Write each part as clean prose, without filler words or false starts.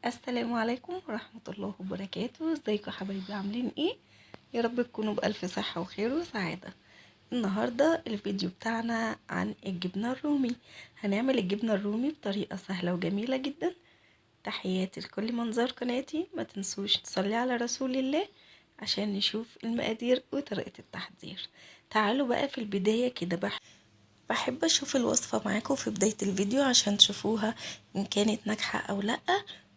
السلام عليكم ورحمة الله وبركاته. ازيكم يا حبايبي، عاملين ايه؟ يا رب تكونوا بألف صحة وخير وسعادة. النهاردة الفيديو بتاعنا عن الجبنة الرومي. هنعمل الجبنة الرومي بطريقة سهلة وجميلة جدا. تحياتي لكل منظر قناتي، ما تنسوش تصلي على رسول الله عشان نشوف المقادير وطريقة التحضير. تعالوا بقى في البداية كده بحب اشوف الوصفة معاكم في بداية الفيديو عشان تشوفوها ان كانت ناجحة او لأ،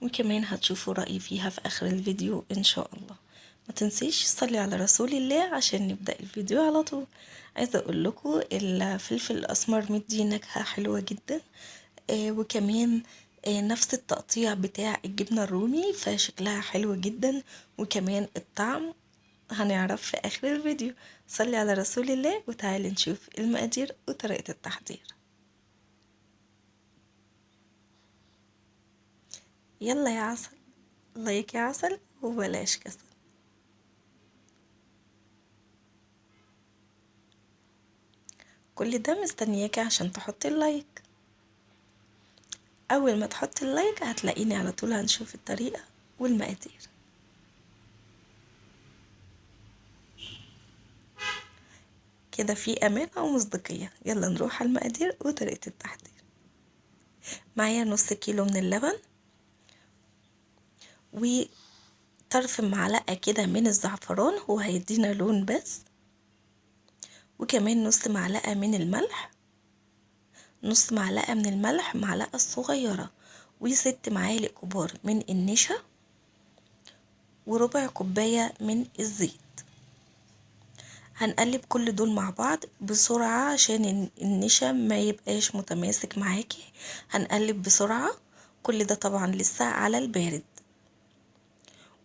وكمان هتشوفوا رأيي فيها في اخر الفيديو ان شاء الله. ما تنسيش تصلي على رسول الله عشان نبدأ الفيديو على طول. عايزة اقول لكم الفلفل الاسمر مدي نكهة حلوة جدا، وكمان نفس التقطيع بتاع الجبنة الرومي، فشكلها حلو جدا، وكمان الطعم هنعرف في اخر الفيديو. صلي على رسول الله وتعالي نشوف المقادير وطريقة التحضير. يلا يا عسل، لايك يا عسل وبلاش كسل. كل ده مستنياكي عشان تحطي ال like. اول ما تحطي ال like هتلاقيني على طول هنشوف الطريقة والمقادير. كده في امانة ومصداقية. يلا نروح على المقادير وطريقة التحضير. معايا نص كيلو من اللبن، وطرف معلقة كده من الزعفران، هو هيدينا لون بس، وكمان نص معلقة من الملح، نص معلقة من الملح معلقة صغيرة، وست معالق كبار من النشا، وربع كوباية من الزيت. هنقلب كل دول مع بعض بسرعة عشان النشا ما يبقاش متماسك معاكي. هنقلب بسرعة، كل ده طبعا لسه على البارد.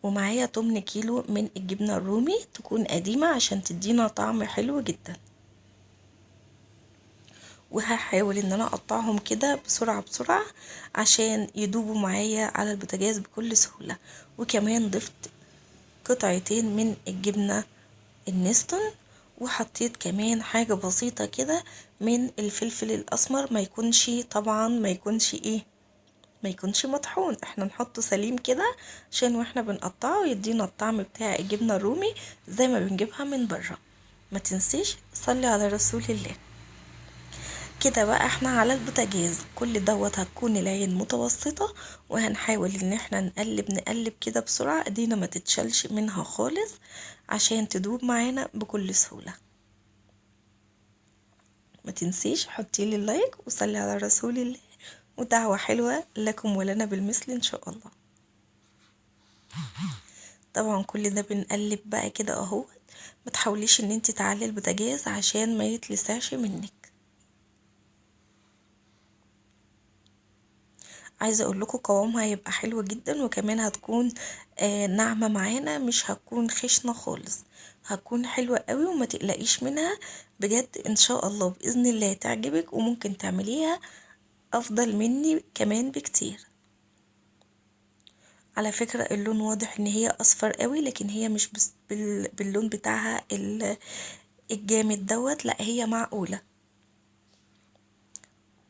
ومعايا 8 كيلو من الجبنة الرومي، تكون قديمة عشان تدينا طعم حلو جدا. وهحاول ان انا اقطعهم كده بسرعة بسرعة عشان يدوبوا معايا على البوتاجاز بكل سهولة. وكمان ضفت قطعتين من الجبنة النستون، وحطيت كمان حاجة بسيطة كده من الفلفل الأسمر، ما يكونش طبعا ما يكونش ايه ما يكونش مطحون، احنا نحطه سليم كده عشان واحنا بنقطعه يدينا الطعم بتاع الجبنة الرومي زي ما بنجيبها من بره. ما تنسيش صلي على رسول الله. كده بقى احنا على البوتاجاز كل دوت هتكون العين متوسطة، وهنحاول ان احنا نقلب كده بسرعة، ايدينا ما تتشلش منها خالص عشان تدوب معانا بكل سهولة. ما تنسيش حطي لي ال like وصلي على رسول الله، ودعوة حلوة لكم ولنا بالمثل ان شاء الله. طبعا كل ده بنقلب بقى كده اهو. ما تحاوليش ان انت تعلي البوتاجاز عشان ما يتلسعش منك. عايزه اقول لكم قوامها هيبقى حلو جدا، وكمان هتكون ناعمه معانا، مش هتكون خشنه خالص، هتكون حلوه قوي وما تقلقيش منها بجد. ان شاء الله باذن الله تعجبك، وممكن تعمليها افضل مني كمان بكتير. على فكره اللون واضح ان هي اصفر قوي، لكن هي مش باللون بتاعها الجامد دوت، لا هي معقوله.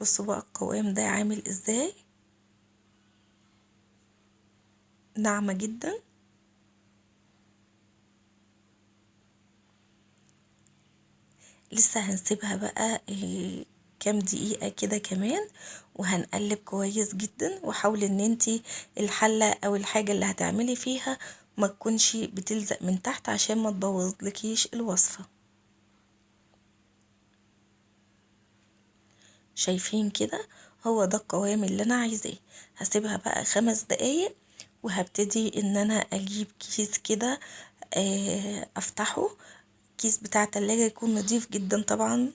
بصوا بقى القوام ده عامل ازاي، ناعمة جدا. لسه هنسيبها بقى كام دقيقة كده كمان، وهنقلب كويس جدا. وحاولي ان انتي الحلة او الحاجة اللي هتعملي فيها ما تكونش بتلزق من تحت عشان ما تبوظلكيش الوصفة. شايفين كده هو ده القوام اللي انا عايزاه. هسيبها بقى 5 دقايق، وهبتدي ان انا اجيب كيس كده، افتحه، كيس بتاع تلاجة يكون نضيف جدا طبعا،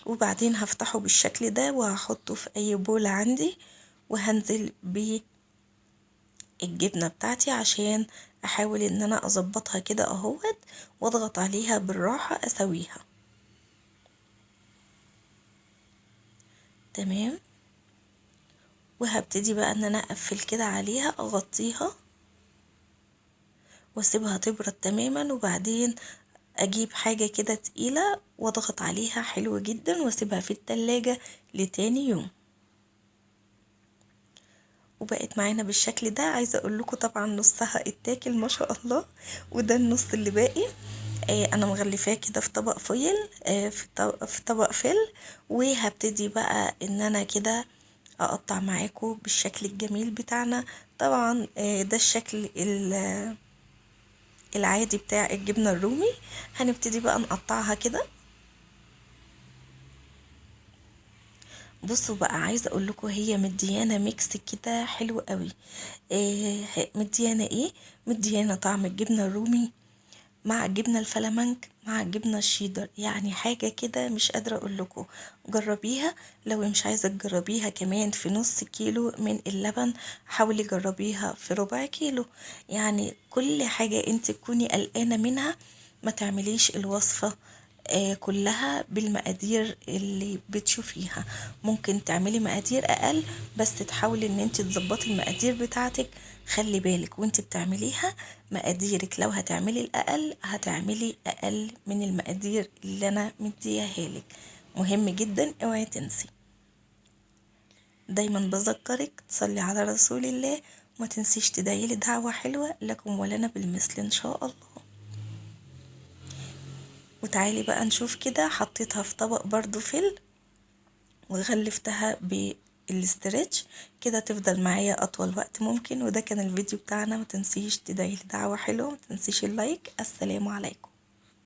وبعدين هفتحه بالشكل ده وهحطه في اي بولة عندي، وهنزل بالجبنة بتاعتي عشان احاول ان انا اظبطها كده اهوت، واضغط عليها بالراحة اسويها. تمام. وهبتدي بقى ان انا اقفل كده عليها، اغطيها واسيبها تبرد تماما، وبعدين اجيب حاجة كده تقيلة واضغط عليها حلو جدا، واسيبها في التلاجة لتاني يوم. وبقت معانا بالشكل ده. عايزه اقول لكم طبعا نصها اتاكل ما شاء الله، وده النص اللي باقي. انا مغلفاه كده في طبق فويل، في طبق فل. وهبتدي بقى ان انا كده اقطع معاكم بالشكل الجميل بتاعنا. طبعا ده الشكل العادي بتاع الجبنة الرومي. هنبتدي بقى نقطعها كده. بصوا بقى، عايزه اقول لكم هي مديانه mix كده حلو قوي. مديانه ايه؟ مديانه طعم الجبنة الرومي مع الجبنة الفلامنك مع الجبنة الشيدر، يعني حاجة كده مش قادرة اقول لكم. جربيها، لو مش عايزه تجربيها كمان في نص كيلو من اللبن، حاولي جربيها في ربع كيلو. يعني كل حاجة انت تكوني قلقانة منها ما تعمليش الوصفة كلها بالمقادير اللي بتشوفيها. ممكن تعملي مقادير اقل، بس تحاولي ان انت تظبطي المقادير بتاعتك. خلي بالك وانت بتعمليها مقاديرك، لو هتعملي الاقل هتعملي اقل من المقادير اللي انا مدياها لك. مهم جدا اوعي تنسي. دايما بذكرك تصلي على رسول الله، وما تنسيش تدعي لي دعوة حلوة لكم ولنا بالمثل ان شاء الله. وتعالي بقى نشوف كده، حطيتها في طبق برضو فل وغلفتها بالاسترتش كده، تفضل معايا اطول وقت ممكن. وده كان الفيديو بتاعنا. ما تنسيش تدعي لي دعوة حلوة، ما تنسيش اللايك. السلام عليكم.